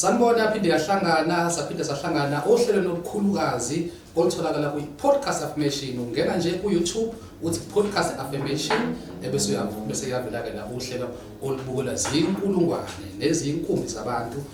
Sanibona, phinde yahlangana, saphinde sahlangana ohlelweni olukhulukazi olutholakala kwi-Podcast Affirmation. Ungena nje ku-YouTube uthi Podcast Affirmation, ebese bese kuyavela-ke la uhlelo olubukelwa zinkulungwane nezinkumbi zabantu,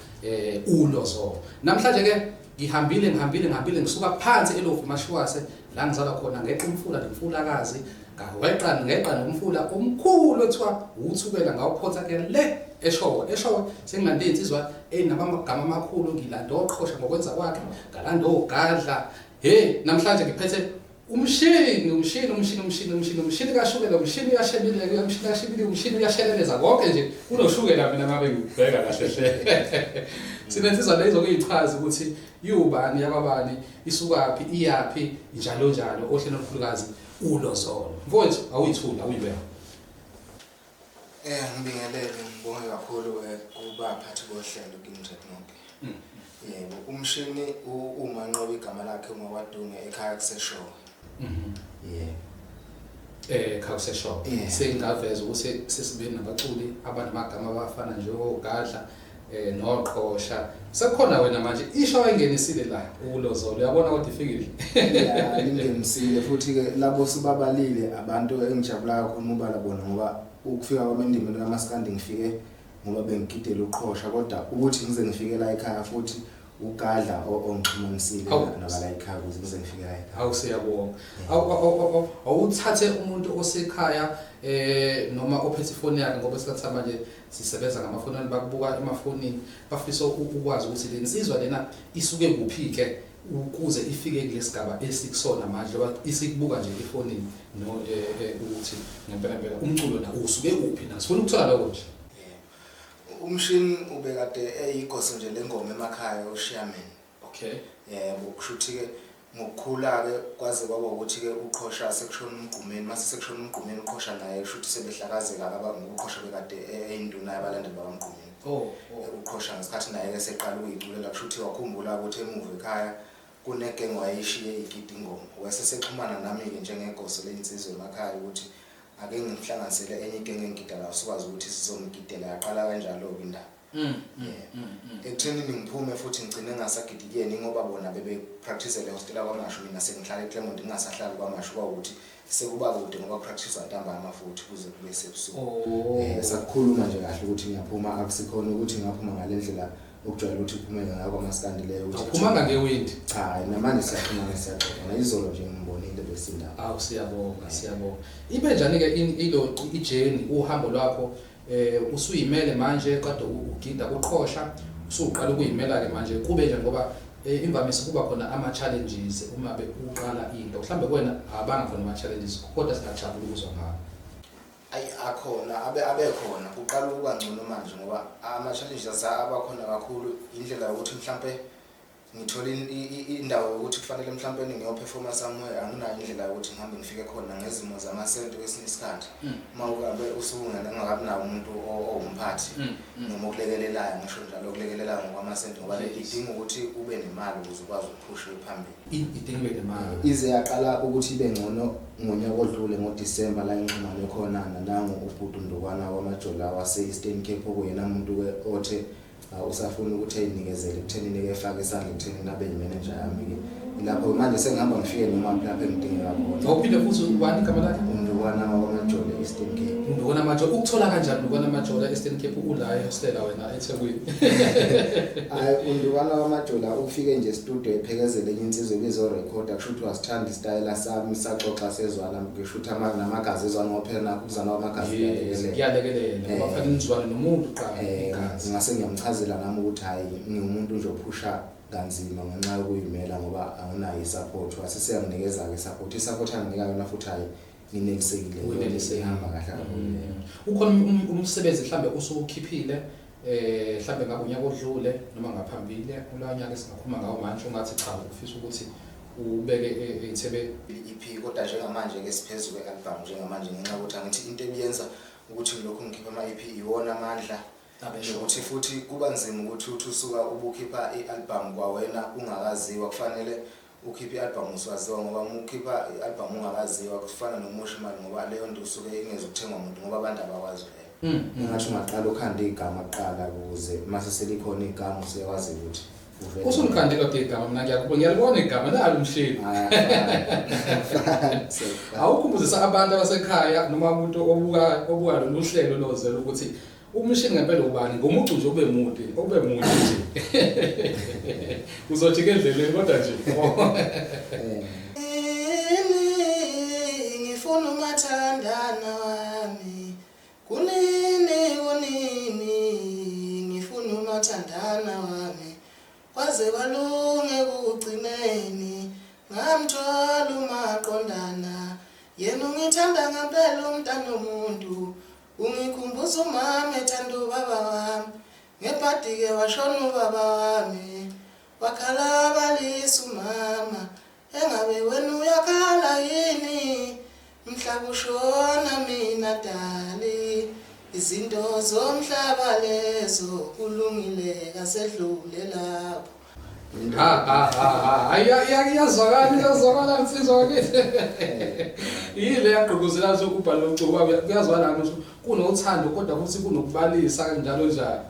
uLozolo. Namhlanje ke ngihambile, ngihambile, ngihambile, ngisuka phansi eLovu Mashiwase la ngizalwa khona, ngeqa umfula nemfulakazi, ngaweqa, ngeqa nomfula omkhulu ethiwa uThukela, ngawuphotha ke le eShowe. EShowe sengilande insizwa enamagama amakhulu, ngilanda oQhosha ngokwenza kwakhe, ngalanda oGadla. Hey, namhlanje ngiphethe umshini, umshini, umshini, umshini, umshini, umshini kashukela, umshini uyashebile, umshini uyashebile, umshini uyasheleleza konke nje unoshukela. Mina ngabe ngibheka kahle hle, sinensizwa le izokuyichaza ukuthi iwubani, yakwabani, isukaphi, iyaphi, njalo njalo, ohlelo olukhulukazi uLozolo. Mfowethu, awuyithula, awuyibeka. Ngibingelele, ngibonge kakhulu kubaphathi bohlelo King Jack nonke. Yebo, umshini uManqoba igama lakhe, ungakwadunge, ekhaya kuseShowe. Yebo. Khaya kuseShowe. Sengaveza ukuthi sesibeni nabaculi abanamagama abafana njengoGadla noQhosha. Sekukhona wena manje, isho engenisile la uLozolo, uyabona, kodwa ifikile. Ya, lingenisile futhi ke labo sibabalile abantu engijabula kakhulu ubala bona, ngoba ukufika kwami endimeni kaMaskandi ngifike ngoba bengigidela uQhosha, kodwa ukuthi ngize ngifike la ekhaya futhi uGadla ongixhumanisile nabala ekhaya ukuze ngize ngifike la ekhaya. Awu, siyabonga. Awuthathe umuntu osekhaya noma ophethe ifoni yakhe, ngoba isikhathi samanje sisebenza ngamafoni, bakubuka emafonini, bafisa ukwazi ukuthi le nsizwa lena isuke kuphi ke ukuze ifike kulesigaba esikusona manje, ngoba isikubuka nje efonini no ukuthi ngempela ngempela umculo na usuke kuphi na. Sifuna ukuthola lokho nje. Yebo. Umshini ubekade eyigoso nje lengoma emakhaya uShaman. Yebo, kusho ukuthi ke ngokukhula ke kwaze kwaba ukuthi ke uQhosha sekushona uMgqumeni, mase sekushona uMgqumeni uQhosha naye kusho ukuthi sebehlakazeka akaba ngokuqhosha, bekade eyinduna yabalandeli bakaMgqumeni. UQhosha ngesikhathi naye ke seqala ukuyiculela, kusho ukuthi wakhumbula ukuthi emuva ekhaya kunegenge wayishiye igida ingoma. Wase sexhumana nami-ke njengegoso leyinsizwa emakhaya ukuthi ake ngimhlanganisele enye igenge engigida layo, sikwazi ukuthi sizomgidela. Yaqala kanjalo-ke indaba. Ekuthenini ngiphume futhi ngigcine ngingasagidi kuyena, ingoba bona bebe-practice-ele ehostela KwaMashu, mina sengihlala eClermont, ngingasahlali KwaMashu, kwawukuthi sekuba kude ngoba practice ntambama futhi kuze kube sebusuku. Sakukhuluma nje kahle ukuthi ngiyaphuma, akusikhona ukuthi ngaphuma ngale ndlela okujwayele ukuthi uphumele ngayo kwamaskandi leyo ukuthi Awuphumanga ngewindi. Cha, namanje siyaxhumana, siyaxoxa, nayizolo nje ngimbonile besindaba. Awu, siyabonga, siyabonga. Ibe njani ke ilo i-journey, uhambo lwakho, usuyimele manje? Kade ugida kuQhosha, usuqala ukuyimela ke manje, kube nje ngoba imvamisa kuba khona ama challenges uma bekuqala into. Mhlambe kuwena abanga khona ama challenges, kodwa singajabula ukuzwa ngawo. Ayi, akhona, abe khona, kuqala ukuba ngcono manje, ngoba ama-challenges abakhona kakhulu indlela yokuthi mhlampe ngithola indawo yokuthi kufanele mhlampe ngiyoperforma somewhere, anginayo indlela yokuthi ngihambe ngifike khona ngezimo zamasenti kwesinye isikhathi. Uma ukabe usungena ungakabi nawo umuntu owumphathi noma okulekelelayo, ngisho njalo, okulekelelayo ngokwamasenti, ngoba le idinga ukuthi ube nemali ukuze ukwazi ukuphusha phambili. Idinga ube nemali. Ize yaqala ukuthi ibe ngcono ngonyaka odlule ngoDisemba, la engixhumane khona nanangu ubhuti uNdukwana wamaJola wase-Eastern Cape, okuyena muntu-ke othe usafuna ukuthi ayinikezele ekuthenini-ke efake isandla ekuthenini abe yimenenja yami-ke. Lapho manje sengihamba ngifike noma lapho engidingeka khona. Awuphinde futhi, ubani igama lakhe? UNdukwana wamaJola, Eastern Cape. Ndukwana Majola, ukuthola kanjani Ndukwana Majola, Eastern Cape, ula ehostela wena eThekwini? Hayi, uNdukwana wamaJola ufike nje studio ephekezele enye insizwa ebizorekhoda, kusho ukuthi wasithanda isitayela sami, saxoxa sezwana, ngisho ukuthi namagazi ezwana, ngoba phela nakho ukuzana kwamagazi kuyalekelela. Kuyalekelela ngoba kufanele nizwane nomuntu kuqala, igazi. Ngase ngiyamchazela nami ukuthi hhayi, ngiwumuntu nje ophusha kanzima ngenxa yokuyimela ngoba anginayo i-support. Wase seyanginikeza-ke i-support, i-support anginika yona futhi hhayi, nginelisekile. Wenelisekile. Ihamba kahle kakhulu leyo. Ukhona umsebenzi mhlambe usuwukhiphile, mhlambe ngabe unyaka odlule noma ngaphambili kulowa nyaka esingakhuluma ngawo manje, ungathi cha, ufisa ukuthi ubeke ey'thebeni? I-EP, kodwa njengamanje-ke siphezu kwe-album njengamanje, ngenxa yokuthi angithi into ebiyenza ukuthi ngilokhu ngikhipha ama-EP iwona amandla nokuthi futhi kuba nzima ukuthi uthi usuka ubukhipha i-album kwawena ungakaziwa. Kufanele ukhiphe i-album usuwaziwa, ngoba uma ukhipha i-album ungakaziwa kufana nomosha imali, ngoba leyo nto usuke ingezukuthengwa muntu ngoba abantu abakwazi vele. Engathi ungaqala ukhande igama kuqala ukuze mase selikhona igama usuyakwazi ukuthi uvele. Usulikhandile kodwa igama, mina ngiyakubona, ngiyalibona igama nalo umshini. Awukhumbuzisa abantu abasekhaya noma umuntu obuka lolu hlelo lozelo ukuthi umshini ngempela ubani, ngomucu nje ube mude, ube mude nje. Uzojika endleleni kodwa nje. Ngifuna umathandana wami. Kunini kunini ngifuna umathandana wami. Kwaze kwalunge kugcineni ngamthola umaqondana. Yena ungithanda ngempela umntana omuntu. Ungikhumbuza umama ethanda ubaba wami. Ngebhadi-ke washona ubaba wami. Wakhala abalisa umama. Engabe wena uyakhala yini? Mhla kushona mina dali. Izinto zomhlaba lezo kulungile kasedlule lapho. Ha ha ha ha. Ay iyazwakala, iyazwakala insizwa bakithi. Yile yagqugquzela nje ukubhala umculo, kuyazwakala ukuthi kunothando kodwa futhi kunokubalisa kanjalo njalo.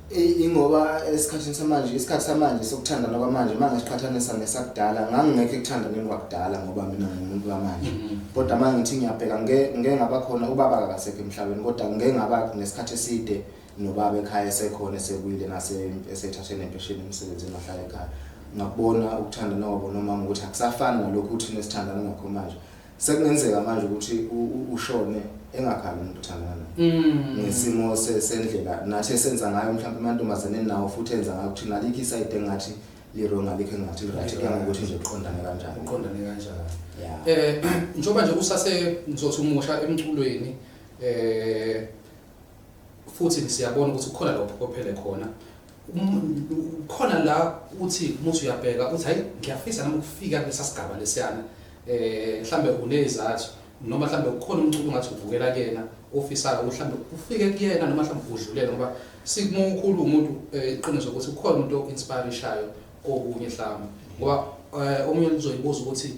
Ingoba esikhathini samanje, isikhathi samanje sokuthandana kwamanje uma ngisiqhathanisa nesakudala, ngangingekho ekuthandaneni kwakudala ngoba mina ngingumuntu wamanje. Kodwa uma ngithi ngiyabheka ngeke ngaba khona, ubaba akasekho emhlabeni, kodwa ngeke ngaba nesikhathi eside nobaba ekhaya esekhona esebuyile nase esethathe nempesheni emsebenzini wahlala ekhaya. Ngakubona ukuthandana kwabo nomama ukuthi akusafani nalokhu thina esithandana nakho manje. Sekungenzeka manje ukuthi ushone engakhali umuntu othandana naye. Ngesimo sendlela nathi esenza ngayo mhlawumbe amantombazane nawo futhi enza ngayo ukuthi nalikho isayidi engathi li-wrong, alikho engathi li-right, kuya ngokuthi nje uqondane kanjani. Uqondane kanjani. Njengoba nje usase ngizothi umusha emculweni, futhi siyabona ukuthi kukhona la uphokophele khona. Khona la uthi muthi uyabheka uthi hayi ngiyafisa nami ukufika kulesa sigaba lesiyana, mhlambe unezathu noma mhlambe kukhona umculo ongathi uvukela kuyena ofisayo mhlambe ufike kuyena noma mhlambe udlulele, ngoba simukhulu umuntu, iqiniso ukuthi kukhona umuntu o-inspirishayo kokunye mhlambe, ngoba omunye uzoyibuza ukuthi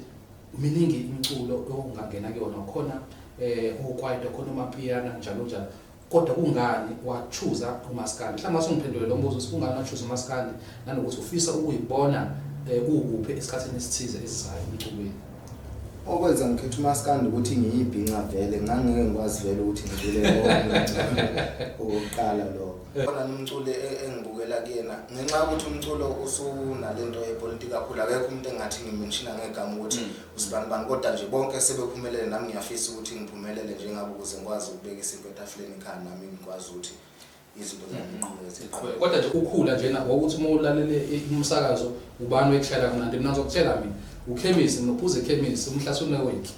miningi imiculo ongangena kuyona, khona okwaito, khona omapiyano njalo njalo, kodwa kungani wachuza umaskandi? Mhlawumbe asungiphendule lo mbuzo ukuthi kungani wachuza umaskandi nanokuthi ufisa ukuyibona ukuphi esikhathini esithize esizayo emculweni. Okwenza ngikhethe umaskandi ukuthi ngiyibhinca vele, ngangeke ngikwazi vele ukuthi ngicule okokuqala lokho. Khona umculo engibukela kuyena ngenxa yokuthi umculo usunalento yepolitiki kakhulu, akekho umuntu engathi ngimenshina ngegama ukuthi usibani bani, kodwa nje bonke sebephumelele, nami ngiyafisa ukuthi ngiphumelele njengabo ukuze ngikwazi ukubeka isinto etafuleni ekhaya, nami ngikwazi ukuthi izinto zami ngiqhubeke ziqhubeke. Kodwa nje ukhula njena ngokuthi uma ulalele umsakazo ubani wekushayela kamnandi, mina ngizokutshela mina ukhemisi, nginophuza ekhemisi umhlasune wethu.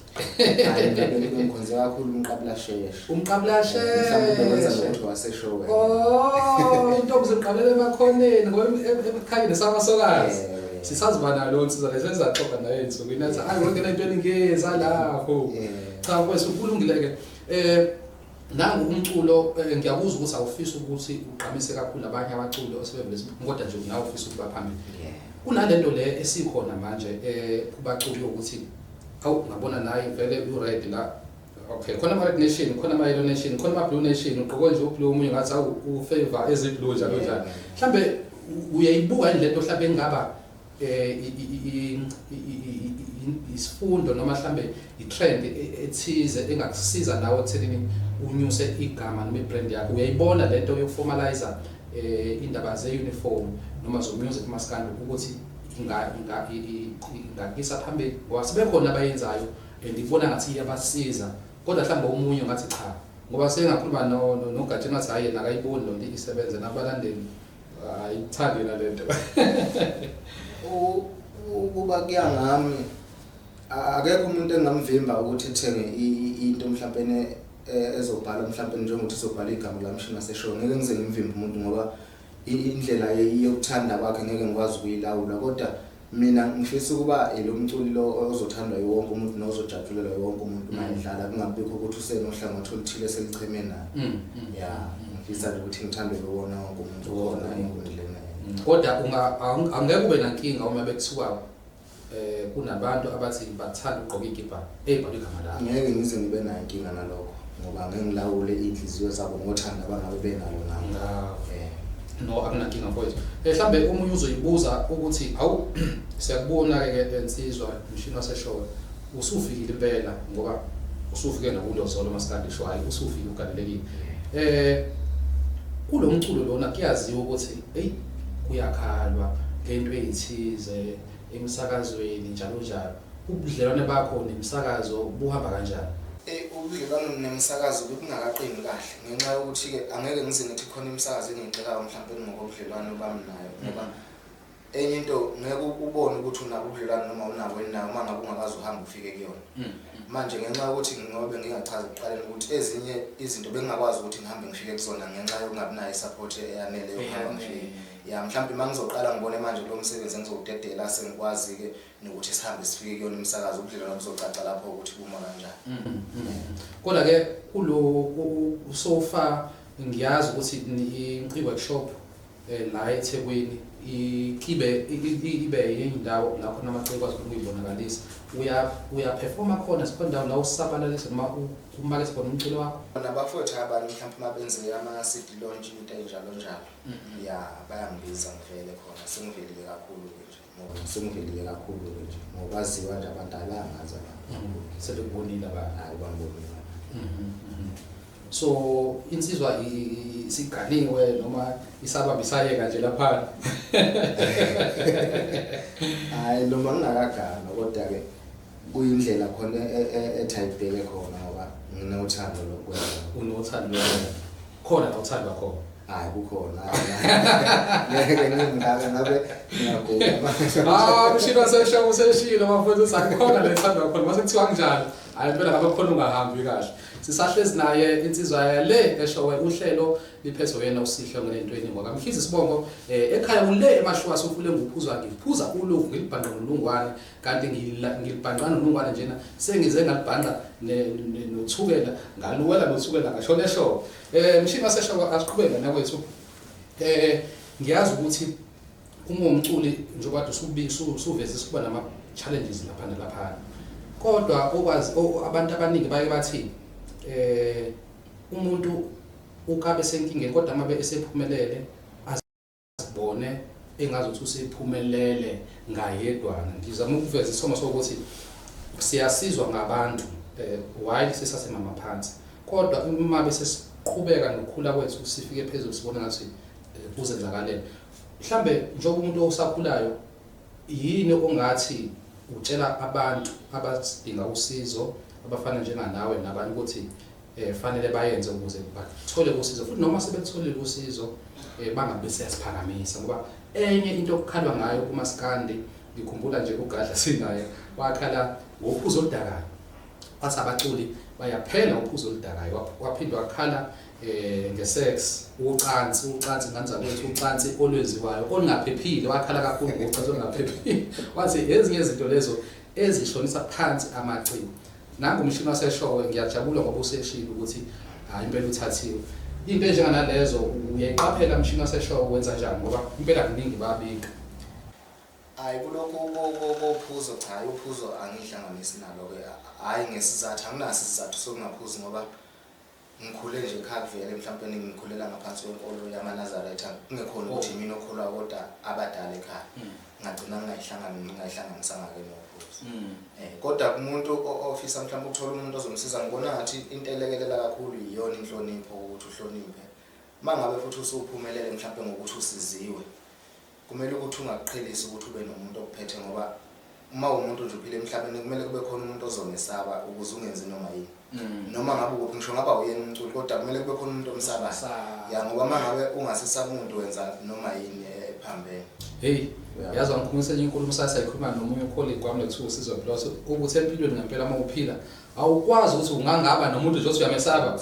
Hayi, ngikhonze kakhulu umqabulasheshe. Umqabulasheshe. Mhlawumbe bekwenza nokuthi waseshowe. Oh, intombi ziqabele emakhoneni ngoba emakhayeni samasokazi. Sisaziba nalo insizwa lesenzaxoxa naye ensukwini athi hayi wonke lento engeza lapho. Cha kwethu kulungile ke. Nangu umculo, ngiyakuzwa ukuthi awufisi ukuthi ugqamise kakhulu abanye abaculi osebevele, kodwa nje nawe ufisa ukuba phambili. Kunalento le esikhona manje kubaculi ukuthi awu ngabona naye vele u-red la. Okay, khona ama-red nation, khona ama-yellow nation, khona ama-blue nation, ugqoke nje u-blue omunye ngathi awu u-favor ezi-blue njalo njalo. Mhlambe uyayibuka yini lento mhlambe engaba isifundo noma mhlambe i-trend ethize engakusiza nawe ekuthenini unyuse igama noma i-brand yakho? Uyayibona lento yokuformalize indaba ze-uniform noma zo-music maskandi ukuthi ingakisa phambili, ngoba sebekhona abayenzayo and ibona ngathi iyabasiza, kodwa mhlawumbe omunye ngathi cha, ngoba sengakhuluma noGatsheni ngathi hayi yena akayiboni loo nto isebenza nabalandeli ayithandi na lento. Ukuba kuya ngami akekho umuntu engamvimba ukuthi ethenge into mhlawumbe ezobhala mhlawumbe njengokuthi izobhala igama lamshini waseshow, ngeke ngize ngimvimbe umuntu ngoba indlela yokuthanda kwakhe ngeke ngikwazi ukuyilawula, kodwa mina ngifisa ukuba lo mculi lo ozothandwa yiwonke umuntu nozojabulelwa yiwonke umuntu uma edlala, kungabikho ukuthi usenohlangothi oluthile selicheme naye. Ya, ngifisa nje ukuthi ngithandwe yiwona wonke umuntu okhona enkundleni. Kodwa angeke ube nankinga uma bekuthiwa kunabantu abathi bathanda ukugqoka ikipa eyibhalwe igama lakho? Ngeke ngize ngibe nayo inkinga nalokho, Ngoba ngeke ngilawule iy'nhliziyo zabo ngothando abangabe benalo ngami. No, akunankinga mfowethu. Mhlambe omunye uzoyibuza ukuthi awu, siyakubona-ke ke nsizwa, mshini waseshowe, usufikile impela, ngoba usufike nakulozolo masikandi sho, hayi, usufike ugalelekile. Kulo mculo lona kuyaziwa ukuthi hey, kuyakhalwa ngento ezithize emsakazweni njalo njalo. Ubudlelwane bakho nemsakazo buhamba kanjani? Ubudlelwano nemsakazo bebungakaqini kahle ngenxa yokuthi-ke angeke ngize ngithi khona imisakazo engiyigxekayo mhlawumpe ngokobudlelwano bami nayo, ngoba enye into ngeke ubone ukuthi unabo ubudlelwano noma unabo yini nayo uma ngabe ungakaze uhambe ufike kuyona. Manje ngenxa yokuthi ngoba bengingachaza ekuqaleni ukuthi ezinye izinto bengingakwazi ukuthi ngihambe ngifike kuzona ngenxa yokungabi nayo i-support eyanele yokuhamba ngifike. Ya, mhlawumbe uma ngizoqala ngibone manje kulo msebenzi engizowudedela sengikwazi-ke nokuthi sihambe sifike kuyona imisakazo, ubudlelwano buzocaca lapho ukuthi buma kanjani. Kodwa-ke kulo so far ngiyazi ukuthi i-workshop la eThekwini ikibe ibe indawo la khona amaciko akwazi ukuyibonakalisa. Uyaperforma khona, sikhona indawo la usabalalisa noma umakethe khona umculo wakho? Nabafowethu abanye mhlawumbe uma benze ama-CD launch into ey'njalo njalo, ya, bayangibiza ngivele khona. Sengivelile kakhulu-ke nje, ngoba sengivelile kakhulu-ke nje ngokwaziwa nje, abantu abayangazi abantu. Sebekubonile abantu? Hayi, bangibonile. So insizwa isiganiwe noma isabamba isayeka nje lapha? Hayi, noma ngingakagana, kodwa-ke kuyindlela khona ethi ayibheke khona ngoba nginothando lokwenza. Unothando lokwenza. Khona la uthandwa khona? Hayi, kukhona. Ngeke ngingaka ngabe ngiyaguga. Ah, mshilo wasesho useshilo bafowethu, sakhona le thandwa khona. Mase kuthiwa kanjalo, hayi impela ngabe khona ungahambi kahle. Sisahlezi naye insizwa le eshowe, uhlelo liphethwe yena uSihle ngelentweni ngwakamkhize isibongo ekhaya ule emashuwa sofule nguphuzwa, ngiphuza uluvu ngilibhanqa nolungwane, kanti ngilibhanqa nolungwane njena sengize ngalibhanqa nothukela, ngaluwela nothukela ngashona eshowe. Mshini waseshowe, asiqhubeke nakwethu. Ngiyazi ukuthi uma umculi njengoba usuveze sikuba nama challenges lapha nalapha, kodwa okwazi abantu abaningi baye bathi umuntu ukabe senkingeni, kodwa uma esephumelele azibone engazuthi usephumelele ngayedwana. Ngizama ukuveza isithombe sokuthi siyasizwa ngabantu while sisasemama phansi, kodwa uma bese siqhubeka nokukhula kwethu sifike phezulu sibone ngathi kuzenzakalele. Mhlambe njengoba umuntu osakhulayo, yini ongathi utshela abantu abadinga usizo abafana njenganawe nabanye ukuthi fanele bayenze ukuze bathole usizo, futhi noma sebetholile usizo bangabe siyasiphakamisa? Ngoba enye into okukhalwa ngayo kumaskandi, ngikhumbula nje uGadla sinaye wakhala ngophuzo oludakayo, wathi abaculi bayaphela uphuzo oludakayo. Waphinde wakhala ngesex, ucansi ngane zakwethu, ucansi olwenziwayo olungaphephile. Wakhala kakhulu ngocansi olungaphephile, wathi ezinye izinto lezo ezishonisa phansi amaciko. Nangu umshini waseshowe, ngiyajabula ngoba useshilo ukuthi hayi impela uthathiwe. Into enjenganalezo uyayiqaphela mshini waseshowe, wenza njani? Ngoba impela kuningi babika. Hayi, kulokhu kophuzo cha, uphuzo angihlanganisi nalo-ke, hhayi ngesizathu, anginaso isizathu sokungaphuzi ngoba ngikhule nje ekhaya kuvele mhlawumpe ngikhulela ngaphansi kwenkolo yamaNazaretha, kungekhona ukuthi yimina okholwayo kodwa abadala ekhaya, ngagcina ngingayihlanganisanga-ke nophuzo. Kodwa kumuntu ofisa mhlawumbe ukuthola umuntu ozomsiza, ngibona ngathi into elekelela kakhulu iyona inhlonipho, ukuthi uhloniphe. Uma ngabe futhi usuphumelele mhlawumpe ngokuthi usiziwe, kumele ukuthi ungakuqhelisi ukuthi ube nomuntu okuphethe, ngoba uma umuntu nje uphila emhlabeni kumele kube khona umuntu ozomesaba ukuze ungenzi noma yini. Noma ngabe ukuphi, ngisho ngabe awuyena umculi, kodwa kumele kube khona umuntu omsabayo. Ya, ngoba uma ngabe ungasesaba umuntu wenza noma yini ephambene. Hey, yazi wangikhumisa enye inkulumo sasayikhuluma nomunye ucolleague wami lekuthiwa uSizwe Bloss, ukuthi empilweni ngempela uma uphila awukwazi ukuthi ungangaba nomuntu nje othi uyamesaba,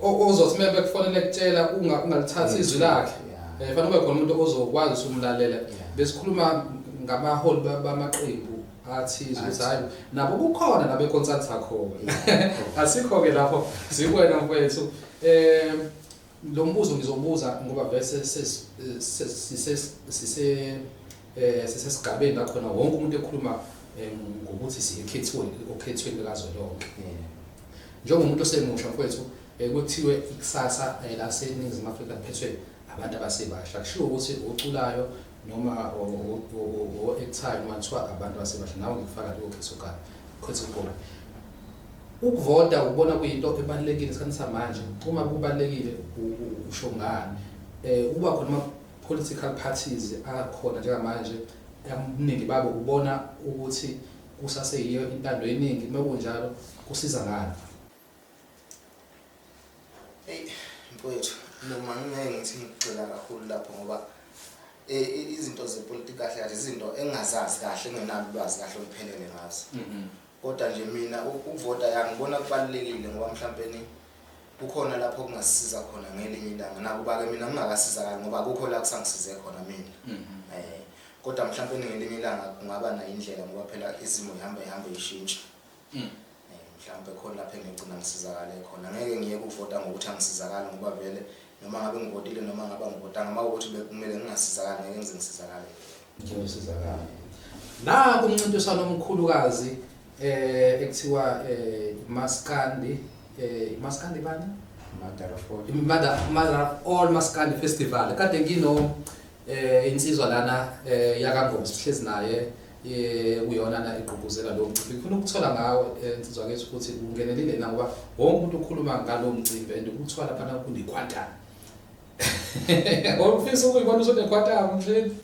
ozothi uma bekufonela ekutshela ungalithathi izwi lakhe. Fanele kube khona umuntu ozokwazi ukuthi umlalela. Besikhuluma ngabaholi bamaqembu athize ukuthi hayi nabo kukhona nabeconsulta khona. Asikho-ke lapho, sikuwena mfowethu. Lo mbuzo ngizobuza ngoba vese sisesigabeni la khona wonke umuntu ekhuluma ngokuthi siyekhethweni, okhethweni likazwelonke. Njengomuntu osemusha mfowethu, Kuthiwe ikusasa laseNingizimu Afrika liphethwe abantu abasebasha. Kushiwo ukuthi oculayo noma o-actayo noma kuthiwa abantu abasebasha, nawe ngikufaka leyo category. Ukuvota ubona kuyinto ebalulekile esikhathini samanje. Uma kubalulekile usho ngani? Ukuba khona ama-political parties akhona njengamanje, abaningi babo ubona ukuthi kusaseyiyo intando yeningi. Uma kunjalo kusiza ngani? Eyi mfowethu, noma ngingeke ngithi ngigxila kakhulu lapho ngoba izinto zepolitiki kahle kahle izinto engingazazi kahle, engingenalo ulwazi kahle oluphelele ngazo. Kodwa nje mina ukuvota ya ngibona kubalulekile ngoba mhlampeni kukhona lapho kungasisiza khona ngelinye ilanga. Nakuba-ke mina ngingakasizakali ngoba akukho la kusangisize khona mina. Kodwa mhlampeni ngelinye ilanga kungaba nayo indlela ngoba phela izimo ihamba ihambe ishintshe. Mhlawumbe khona lapho engigcina ngisizakale khona. Ngeke ngiyeke ukuvota ngokuthi angisizakali ngoba vele noma ngabe ngivotile noma ngabe angivotanga, uma kuwukuthi bekumele ngingasizakali ngeke ngize ngisizakale. Ngeke usizakale. Naku umncintiswano omkhulukazi ekuthiwa Maskandi, Maskandi bani? Mother of all. Mother of all Maskandi Festival. Kade ngino insizwa lana yakaNgoma, sihlezi naye kuyona na igqugquzela lo mcimbi. Ngifuna ukuthola ngawe insizwa kethu ukuthi ungenelile na, ngoba wonke umuntu ukhuluma ngalo mcimbi and kuthiwa lapha kunequantum. Ufisa ukuyibona usune-quantum mshini?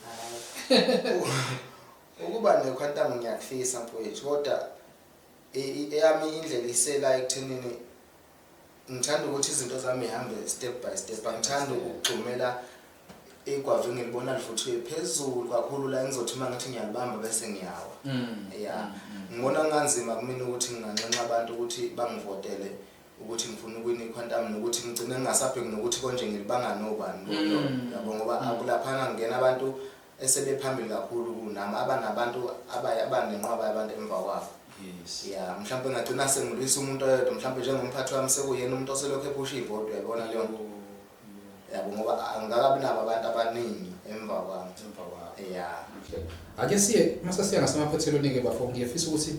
Ukuba ne-quantum ngiyakufisa mfowethu, kodwa eyami indlela isela ekuthenini ngithanda ukuthi izinto zami ihambe step by step. Angithandi ukugxumela igwava engilibona livuthiwe phezulu kakhulu la engizothi uma ngithi ngiyalibamba bese ngiyawa. Ya, ngibona kunganzima kumina ukuthi nginganxenxa abantu ukuthi bangivotele ukuthi ngifuna ukuwina i-quantum, nokuthi ngigcine ngingasabheki nokuthi konje ngilibanga nobani lolo. Yabo, ngoba akulaphana ngingena abantu esebephambili kakhulu kunami, abanabantu abanenqwaba yabantu emva kwabo. Ya, mhlawumbe ngagcina sengilwisa umuntu oyedwa, mhlawumbe njengomphathi wami sekuyena umuntu oselokhu ephusha ibhodi, uyayibona leyo nto. Yabo, ngoba angikakabi nabo abantu abaningi emva kwami. Emva kwabo. Ya. Okay. Ake siye mase siya ngasemaphethelweni ke bafo, ngiyafisa ukuthi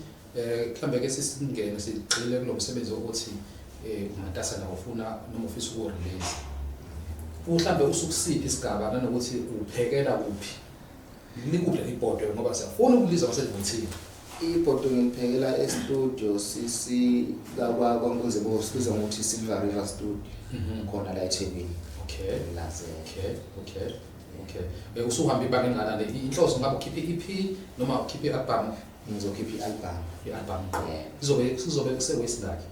mhlambe ke sisingene sigxile kulo msebenzi wokuthi umatasa nawo ufuna noma ufisa uku-release. Mhlambe usukusiphi isigaba nanokuthi uphekela kuphi? Likuphi leli bhodwe ngoba siyafuna ukulizwa maselivuthiwe. Ibhodwe ngiliphekela e-studio sisi kwaNkunzebovu, sibizwa ngokuthi Silver River Studio. Khona la eThekwini. Laze. Okay. Usuhamba ibanga engakanani? Inhloso ngabe ukhiphe i-EP noma ukhiphe i-album? Ngizokhipha i-album. I-album. Yeah. Sizobe kusewesingaki?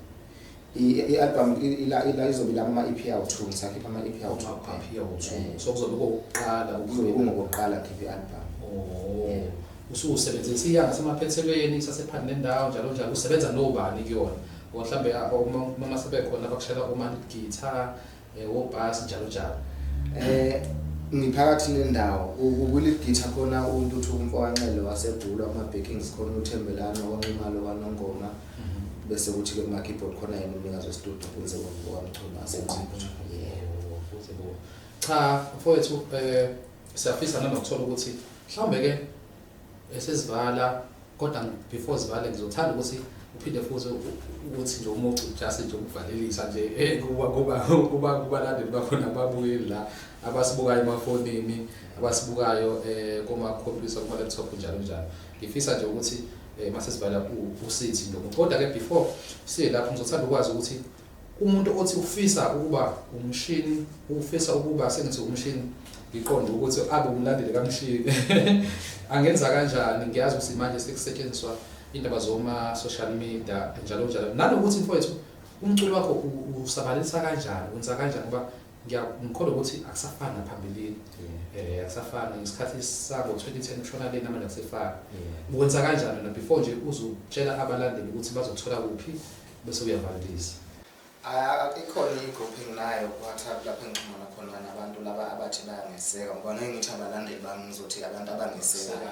I-album ila izobe la kuma EP awu2, ngisakhipha ama EP awu2. Ama EP awu2. So kuzobe kokuqala kuzobe kungokuqala ngikhipha i-album. Ususebenzisa iya ngasemaphethelweni, sasephandle nendawo njalo njalo, usebenza nobani kuyona? Mhlambe uma sebekhona abakushayela oma guitar, wo-bass njalo njalo. Ngiphakathi nendawo kule guitar khona uNtuthu umfokaNxele waseBhulwa, kuma backings khona uThembelani wakwaNxumalo kwaNongoma. Bese kuthi ke kuma keyboard khona yena umnikazi we-studio uNzebo kwaMchunu waseNquthu. Yeah. Cha mfowethu, siyafisa nanokuthola ukuthi mhlawumbe ke sesivala, kodwa before sivale ngizothanda ukuthi uphinde futhi ukuthi nje umucu just nje ukuvalelisa nje kuba kuba kuba kubalandeli bakhona ababukeli la abasibukayo emafonini, abasibukayo kuma computer, kuma laptop njalo njalo. Ngifisa nje ukuthi mase sivala usithi nje. Kodwa ke before siye lapho ngizothanda ukwazi ukuthi umuntu othi ufisa ukuba umshini, ufisa ukuba sengithi umshini, ngiqonde ukuthi abe umlandeli kamshini, angenza kanjani? Ngiyazi ukuthi manje sekusetshenziswa indaba zoma social media njalo njalo, nanokuthi mfowethu umculo wakho usabalalisa kanjani, wenza kanjani, ngoba ngikholwa ukuthi akusafani naphambilini. Akusafani ngesikhathi sango 2010 kushona lena, manje akusefani. Wenza kanjani wena before nje uzutshela abalandeli ukuthi bazokuthola kuphi bese uyavalelisa? Ikhona i-group enginayo ku-WhatsApp lapho engixhumana khona nabantu laba abathi bayangeseka, ngoba ngeke ngithi abalandeli bami, ngizothi abantu abangesekayo.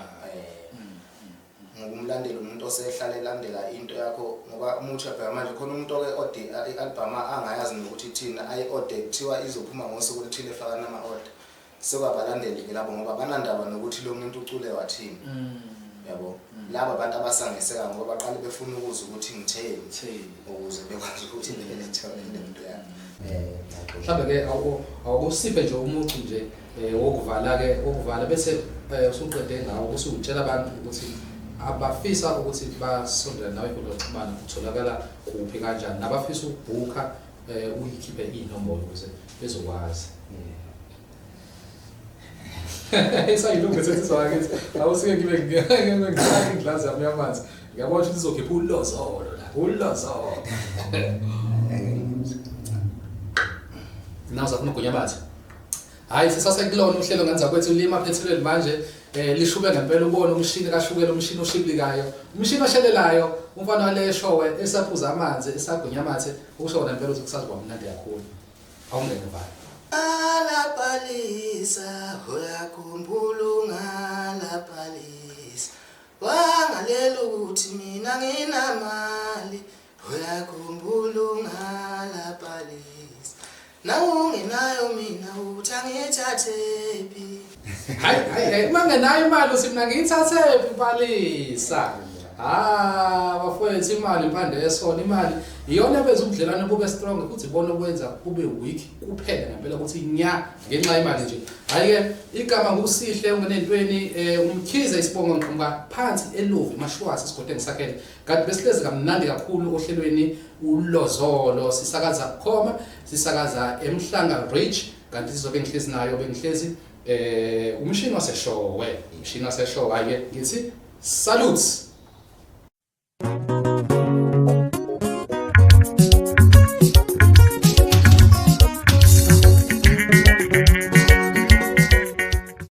Ngoba umlandeli umuntu osehlala elandela into yakho, ngoba uma uthi uyabheka manje khona umuntu oke ode i-album angayazi nokuthi ithini, ayi-ode kuthiwa izophuma ngosuku oluthile, efaka nama-order. Sekwabalandeli-ke labo ngoba banandaba nokuthi lo muntu ucule wathini. Yabo. Laba abantu abasangeseka ngoba baqale befuna ukuzwa ukuthi ngitheni Theni. ukuze bekwazi ukuthi bethole lento yami. Mhlawumbe ke awukusiphe nje umucu nje wokuvala ke, wokuvala bese usuqede ngawo usutshela abantu ukuthi abafisa ukuthi basondele nawe inkundla yokuxhumana utholakala kuphi, kanjani, nabafisa ukubhukha, uyikhiphe iy'nombolo ukuze bezokwazi. Isayilungu sensizwa wakithi, awusike ngibe ngithathe ingilazi yami yamanzi, ngiyabona ukuthi izokhipha ulozolo la, ulozolo. Nawu zafuna ugunyabathi. Hhayi, sisasekulona uhlelo ngenza kwethu lima phethelweni manje, lishube ngempela, ubone umshini kashukela, umshini oshibilikayo, umshini oshelelayo, umfana wale showe esaphuza amanzi, esagunya amathe, ukusho kona impela ukuthi kusazoba mnandi kakhulu. Awungene vale. Alapalisa, uyakhumbula ungalapalisa. Wangalela ukuthi mina nginamali, uyakhumbula ungalapalisa. Nawungenayo mina uthi angithathephi. Hayi hayi, uma ngenayo imali uthi mina ngiyithathephi, Palisa? Ah bafowethu, imali impande yesona. Imali iyona ebenza ubudlelwane bube strong, futhi ibona okwenza kube weak kuphela ngempela ukuthi nya ngenxa yemali nje. Hayi-ke, igama nguSihle ungenentweni, uMkhize isibongo, ngiqhamuka phansi eLovi Mashuwasi, isigodi engisakhele. Kanti besihlezi kamnandi kakhulu ohlelweni uLozolo, sisakaza khoma, sisakaza eMhlanga Ridge, kanti sizobe ngihlezi nayo, bengihlezi umshini waseshowe, umshini waseshowe. Hayi-ke ngithi salute.